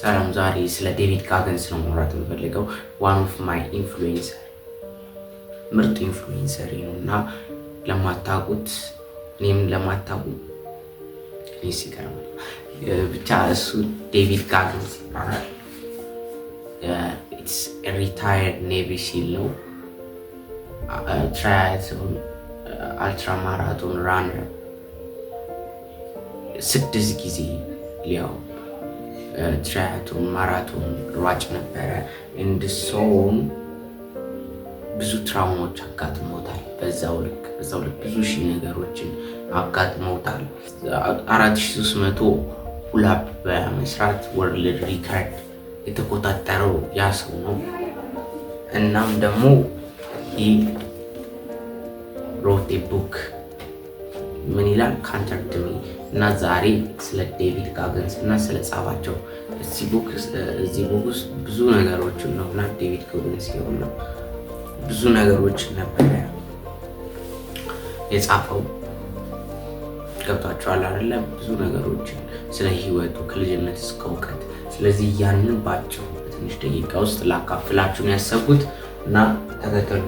ሰላም፣ ዛሬ ስለ ዴቪድ ጋገንስ ነው ማውራት የምፈልገው። One of my influencer፣ ምርጥ influencer ነው። እና ለማታውቁት፣ እኔም ለማታውቁት እኔ ይገርማል። ብቻ እሱ ዴቪድ ጋገንስ ይባላል። Retired Navy SEAL ነው። Triathlon ultra marathon runner፣ ስድስት ጊዜ ሊያው triathlon ማራቶን ሯጭ ነበረ። እንድሰውም ብዙ trauma ዎች አጋጥመውታል። በዛው ልክ ብዙ ሺህ ነገሮችን አጋጥመውታል። 4300 pull up በመስራት world record የተቆጣጠረው ያ ሰው ነው። እናም ደግሞ he wrote a book። ምን ይላል? Counter to Me። እና ዛሬ ስለ ዴቪድ ጋገንስ እና ስለ ጻፋቸው እዚህ book ውስጥ ብዙ ነገሮችን ነው። እና ዴቪድ ጋገንስ የሆነ ብዙ ነገሮችን ነበረ የጻፈው። ገብቷቸዋል አይደለ? ብዙ ነገሮችን ስለ ህይወቱ ከልጅነት እስከ እውቀት። ስለዚህ ያንን ባጭሩ በትንሽ ደቂቃ ውስጥ ላካፍላችሁ ነው ያሰብኩት እና ተከተሉ።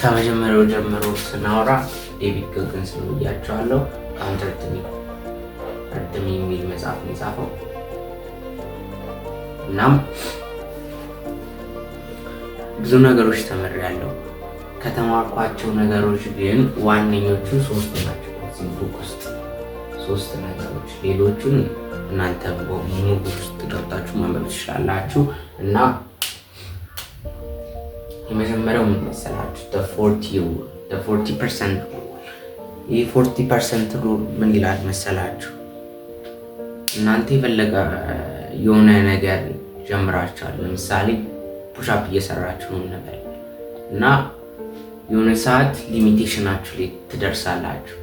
ከመጀመሪያው ጀምሮ ስናወራ ዴቪድ ጎግንስ ነው ብያቸዋለሁ። Counter to Me የሚል መጽሐፍ ነው የጻፈው። እናም ብዙ ነገሮች ተምሬያለሁ። ከተማርኳቸው ነገሮች ግን ዋነኞቹ ሶስቱ ናቸው። እዚህ book ውስጥ ሶስት ነገሮች፣ ሌሎቹን እናንተ ሙሉ ውስጥ ገብታችሁ ማንበብ ትችላላችሁ። እና የመጀመሪያው ምን መሰላችሁ? 40% rule። ይህ 40% rule ምን ይላል መሰላችሁ? እናንተ የፈለገ የሆነ ነገር ጀምራችኋል። ለምሳሌ push up እየሰራችሁ ነው እንበል እና የሆነ ሰዓት limitation ኣችሁ ላይ ትደርሳላችሁ።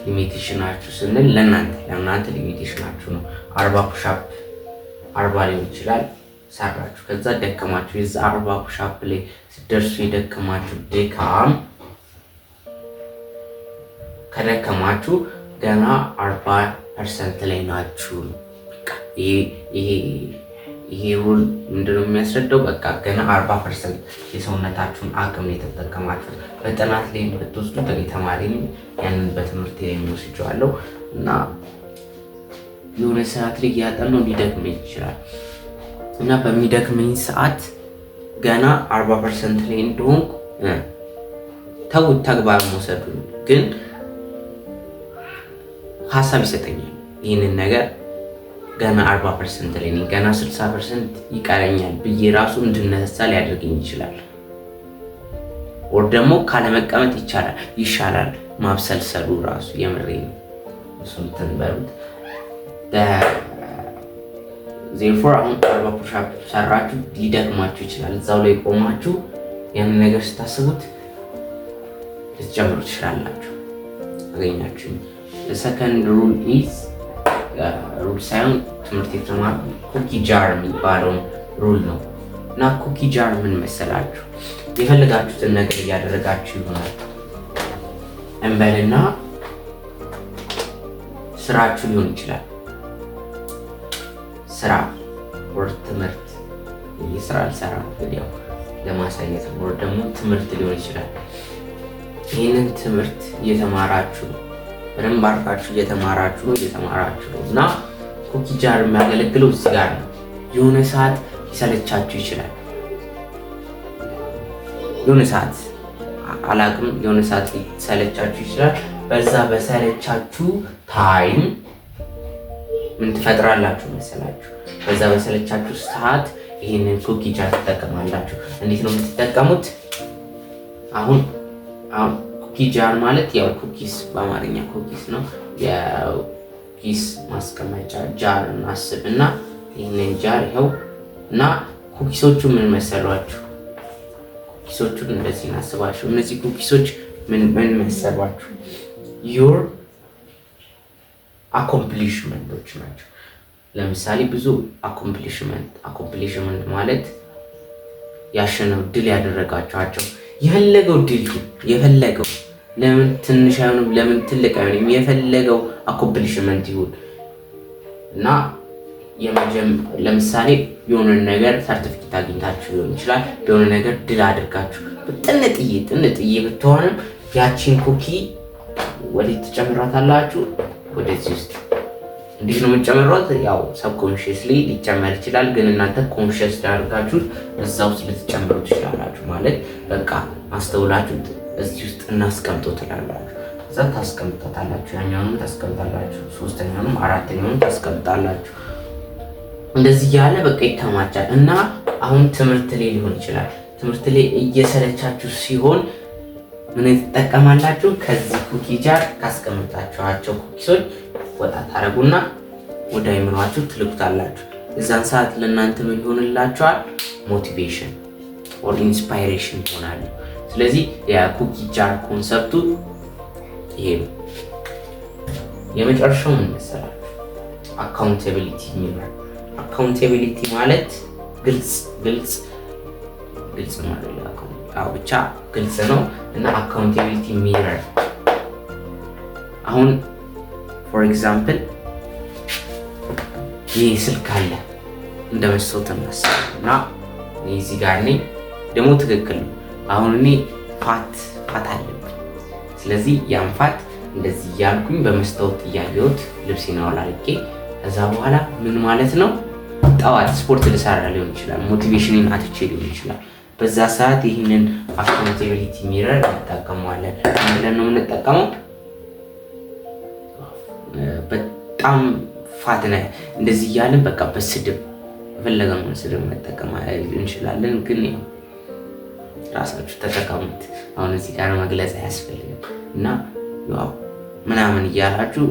Limitation ኣችሁ ስንል ለእናንተ limitation ኣችሁ ነው። 40 push up፣ 40 ሊሆን ይችላል ሰራችሁ፣ ከዛ ደከማችሁ። የዛ 40 push up ላይ ስትደርሱ የደከማችሁ ድካም፣ ከደከማችሁ ገና 40% ላይ ናችሁ። ይሄ rule ምንድነው የሚያስረዳው? በቃ ገና 40% የሰውነታችሁን አቅም የተጠቀማችሁት። በጥናት ላይ ብትወስዱት፣ እኔ ተማሪ ነኝ፣ ያንን በትምህርት ላይ ወስጄዋለሁ። እና የሆነ ሰዓት ላይ እያጠናሁ ሊደክመኝ ይችላል። እና በሚደክመኝ ሰዓት ገና 40% ላይ እንደሆንኩ ተውት፣ ተግባር መውሰዱን ግን ሀሳብ ይሰጠኛል። ይህንን ነገር ገና 40% ላይ ነኝ፣ ገና 60% ይቀረኛል ብዬ ራሱ እንድነሳ ሊያደርገኝ ይችላል። Or ደግሞ ካለመቀመጥ ይቻላል ይሻላል ማብሰልሰሉ ራሱ። የምሬ ነው። እሱን እንትን በሉት። Therefore አሁን 40 push up ሰራችሁ፣ ሊደክማችሁ ይችላል። እዛው ላይ ቆማችሁ ያንን ነገር ስታስቡት ልትጨምሩ ትችላላችሁ። አገኛችሁ። Second rule is፣ rule ሳይሆን ትምህርት የተማር cookie jar የሚባለውን rule ነው። እና cookie jar ምን መሰላችሁ? የፈለጋችሁትን ነገር እያደረጋችሁ ይሆናል እንበልና ስራችሁ ሊሆን ይችላል። ስራ or ትምህርት፣ ስራ አልሰራም ግን ያው ለማሳየት ነው። Or ደግሞ ትምህርት ሊሆን ይችላል። ይህንን ትምህርት እየተማራችሁ ነው፣ በደንብ አድርጋችሁ እየተማራችሁ ነው። እና cookie jar የሚያገለግለው እዚህ ጋር ነው። የሆነ ሰዓት ሊሰለቻችሁ ይችላል። የሆነ ሰዓት አላቅም፣ የሆነ ሰዓት ሊሰለቻችሁ ይችላል። በዛ በሰለቻችሁ time ምን ትፈጥራላችሁ መሰላችሁ? በዛ በሰለቻችሁ ሰዓት ይህንን cookie jar ትጠቀማላችሁ። እንዴት ነው የምትጠቀሙት? አሁን cookie jar ማለት ያው cookies፣ በአማርኛ cookies ነው። የ cookies ማስቀመጫ jar እናስብ እና ይህንን jar ይኸው። እና cookies ኦቹ ምን መሰሏችሁ? Cookies ኦቹን እንደዚህ እናስባቸው። እነዚህ cookies ኦች ምን ምን መሰሏችሁ? Your accomplishment ኦች ናቸው። ለምሳሌ ብዙ accomplishment፣ accomplishment ማለት ያሸነው ድል ያደረጋችኋቸው፣ የፈለገው ድል ይሁን፣ የፈለገው ለምን ትንሽ አይሆንም፣ ለምን ትልቅ አይሆንም፣ የፈለገው accomplishment ይሁን እና ለምሳሌ የሆነ ነገር ሰርቲፊኬት አግኝታችሁ ሊሆን ይችላል። የሆነ ነገር ድል አድርጋችሁ ጥንጥዬ ጥንጥዬ ብትሆንም ያቺን cookie ወዴት ትጨምሯታላችሁ? ወደዚህ ውስጥ። እንዴት ነው የምትጨምሯት? ያው subconsciously ሊጨመር ይችላል፣ ግን እናንተ conscious አድርጋችሁት እዛ ውስጥ ልትጨምሩ ትችላላችሁ። ማለት በቃ አስተውላችሁት እዚህ ውስጥ እናስቀምጦ ትላላችሁ። እዛ ታስቀምጣታላችሁ፣ ያኛውንም ታስቀምጣላችሁ፣ ሶስተኛውንም አራተኛውንም ታስቀምጣላችሁ። እንደዚህ እያለ በቃ ይከማቻል። እና አሁን ትምህርት ላይ ሊሆን ይችላል። ትምህርት ላይ እየሰለቻችሁ ሲሆን ምን ትጠቀማላችሁ? ከዚህ cookie jar ካስቀምጣችኋቸው cookies ኦች ወጣ ታረጉና ወደ አይምሯችሁ ትልኩታላችሁ። እዛን ሰዓት ለእናንተ ምን ይሆንላችኋል? Motivation or inspiration ይሆናል። ስለዚህ የ cookie jar concept ኡ ይሄ ነው። የመጨረሻው ምን መሰላችሁ? Accountability mirror። Accountability ማለት ግልጽ ግልጽ ግልጽ ነው አይደል? አዎ፣ ብቻ ግልጽ ነው። እና accountability mirror አሁን for example ይህ ስልክ አለ፣ እንደ መስታወት እናስብ እና እዚህ ጋር እኔ ደግሞ ትክክል ነው። አሁን እኔ fat አለብኝ። ስለዚህ ያን fat እንደዚህ እያልኩኝ በመስታወት እያየሁት ልብሴን አውላልቄ ከዛ በኋላ ምን ማለት ነው፣ ጠዋት ስፖርት ልሰራ ሊሆን ይችላል፣ motivation ን አጥቼ ሊሆን ይችላል። በዛ ሰዓት ይህንን accountability mirror እንጠቀመዋለን። ብለን ነው የምንጠቀመው። በጣም fat ነህ እንደዚህ እያልን በቃ በስድብ የፈለገውን ስድብ መጠቀም እንችላለን፣ ግን ያው ራሳችሁ ተጠቀሙት። አሁን እዚህ ጋር መግለጽ አያስፈልግም። እና ያው ምናምን እያላችሁ፣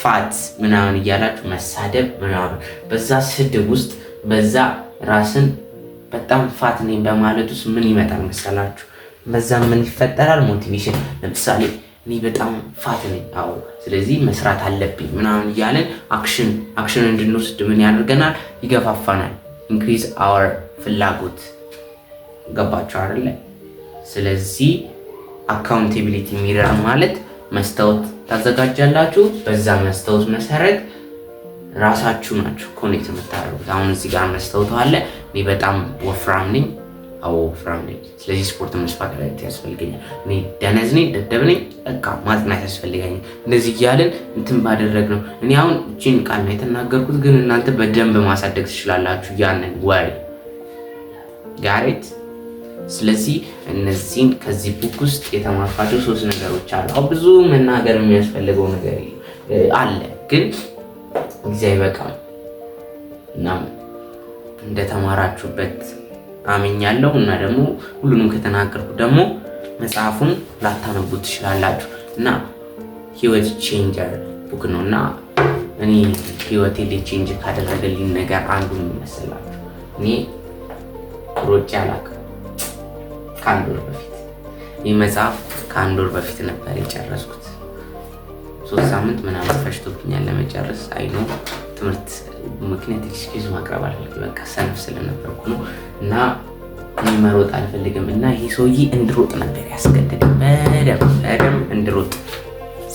fat ምናምን እያላችሁ መሳደብ ምናምን፣ በዛ ስድብ ውስጥ፣ በዛ ራስን በጣም fat ነኝ በማለት ውስጥ ምን ይመጣል መሰላችሁ? በዛ ምን ይፈጠራል? Motivation። ለምሳሌ እኔ በጣም fat ነኝ፣ አዎ፣ ስለዚህ መስራት አለብኝ ምናምን እያለን action እንድንወስድ ምን ያደርገናል? ይገፋፋናል። Increase our ፍላጎት። ገባችሁ አይደለ? ስለዚህ accountability mirror ማለት መስታወት ታዘጋጃላችሁ። በዛ መስታወት መሰረት ራሳችሁ ናችሁ connect የምታደርጉት። አሁን እዚህ ጋር መስታወቱ አለ። እኔ በጣም ወፍራም ነኝ። አዎ፣ ወፍራም ነኝ። ስለዚህ ስፖርት መስራት ያስፈልገኛል። እኔ ደነዝ ነኝ፣ ደደብ ነኝ። በቃ ማጥናት ያስፈልገኛል። እንደዚህ እያልን እንትን ባደረግ ነው። እኔ አሁን እቺን ቃል ነው የተናገርኩት፣ ግን እናንተ በደንብ ማሳደግ ትችላላችሁ ያንን ወሬ ጋሬት። ስለዚህ እነዚህን ከዚህ book ውስጥ የተማርኳቸው ሶስት ነገሮች አሉ። አሁን ብዙ መናገር የሚያስፈልገው ነገር አለ፣ ግን ጊዜ አይበቃም። እናም እንደተማራችሁበት አምኛለሁ። እና ደግሞ ሁሉንም ከተናገርኩ ደግሞ መጽሐፉን ላታነቡ ትችላላችሁ። እና ህይወት changer book ነው። እና እኔ ህይወቴ ላይ change ካደረገልኝ ነገር አንዱ ምን መሰላችሁ? እኔ ሮጬ አላውቅም ከአንድ ወር በፊት። ይህ መጽሐፍ ከአንድ ወር በፊት ነበር የጨረስኩት። 3 ሳምንት ምናምን ፈጅቶብኛል ለመጨረስ። I know፣ ትምህርት ምክንያት excuse ማቅረብ አልፈልግም። በቃ ሰነፍ ስለነበርኩ ነው። እና እኔ መሮጥ አልፈልግም። እና ይህ ሰውዬ እንድሮጥ ነበር ያስገደደኝ። በደንብ በደንብ እንድሮጥ፣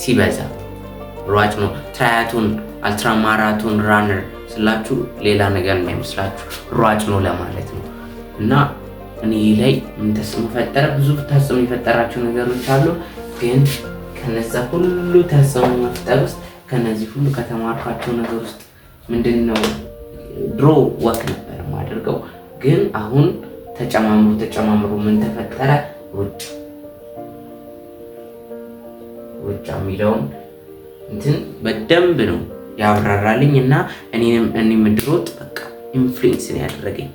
ሲበዛ ሯጭ ነው። Triathlon፣ ultra marathon runner ስላችሁ ሌላ ነገር እንዳይመስላችሁ፣ ሯጭ ነው ለማለት ነው። እና እኔ ላይ ምን ተጽዕኖ ፈጠረ? ብዙ ተጽዕኖ የፈጠራቸው ነገሮች አሉ። ግን ከነዛ ሁሉ ተጽዕኖ መፍጠር ውስጥ፣ ከነዚህ ሁሉ ከተማርኳቸው ነገር ውስጥ ምንድን ነው? ድሮ walk ነበር የማደርገው፣ ግን አሁን ተጨማምሮ ተጨማምሮ ምን ተፈጠረ? ሩጫ። ሩጫ የሚለውን እንትን በደንብ ነው ያብራራልኝ እና እኔም እንድሮጥ በቃ influence ነው ያደረገኝ።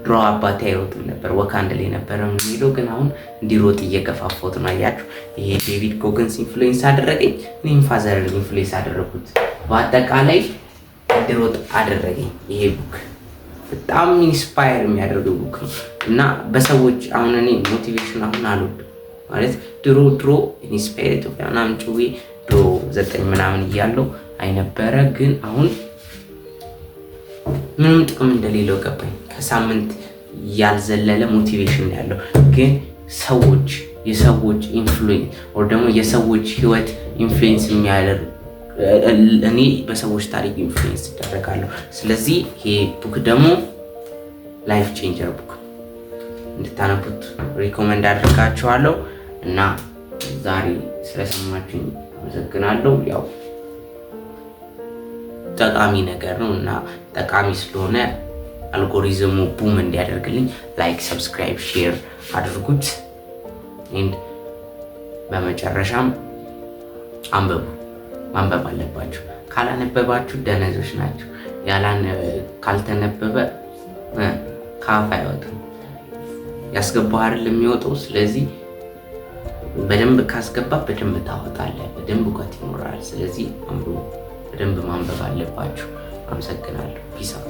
ድሮ አባቴ አይሮጥም ነበር፣ walk አንድ ላይ ነበረ የሚለው፣ ግን አሁን እንዲሮጥ እየገፋፋሁት ነው። አያችሁ፣ ይሄ David Goggins influence አደረገኝ፣ እኔም father ን influence አደረጉት። በአጠቃላይ እንድሮጥ አደረገኝ። ይሄ book በጣም inspire የሚያደርግ book ነው። እና በሰዎች አሁን እኔ motivation አሁን አልወድም። ማለት ድሮ ድሮ Inspire ኢትዮጵያ ምናምን ጭዌ ድሮ 9 ምናምን እያለው አይነበረ፣ ግን አሁን ምንም ጥቅም እንደሌለው ገባኝ። ከሳምንት ያልዘለለ motivation ያለው፣ ግን ሰዎች የሰዎች influence or ደግሞ የሰዎች ህይወት influence የሚያደርግ እኔ በሰዎች ታሪክ influence እደረጋለሁ። ስለዚህ ይሄ book ደግሞ life changer book እንድታነቡት recommend አድርጋችኋለሁ። እና ዛሬ ስለሰማችሁኝ አመሰግናለሁ። ያው ጠቃሚ ነገር ነው እና ጠቃሚ ስለሆነ algorithm ኡ boom እንዲያደርግልኝ like፣ subscribe፣ share አድርጉት። And በመጨረሻም አንብቡ። ማንበብ አለባችሁ። ካላነበባችሁ ደነዞች ናችሁ። ካልተነበበ ከአፍ አይወጣም። ያስገባው አይደል የሚወጣው። ስለዚህ በደንብ ካስገባ በደንብ ታወጣለህ፣ በደንብ እውቀት ይኖራል። ስለዚህ አንብቡ፣ በደንብ ማንበብ አለባችሁ። አመሰግናለሁ። Peace out።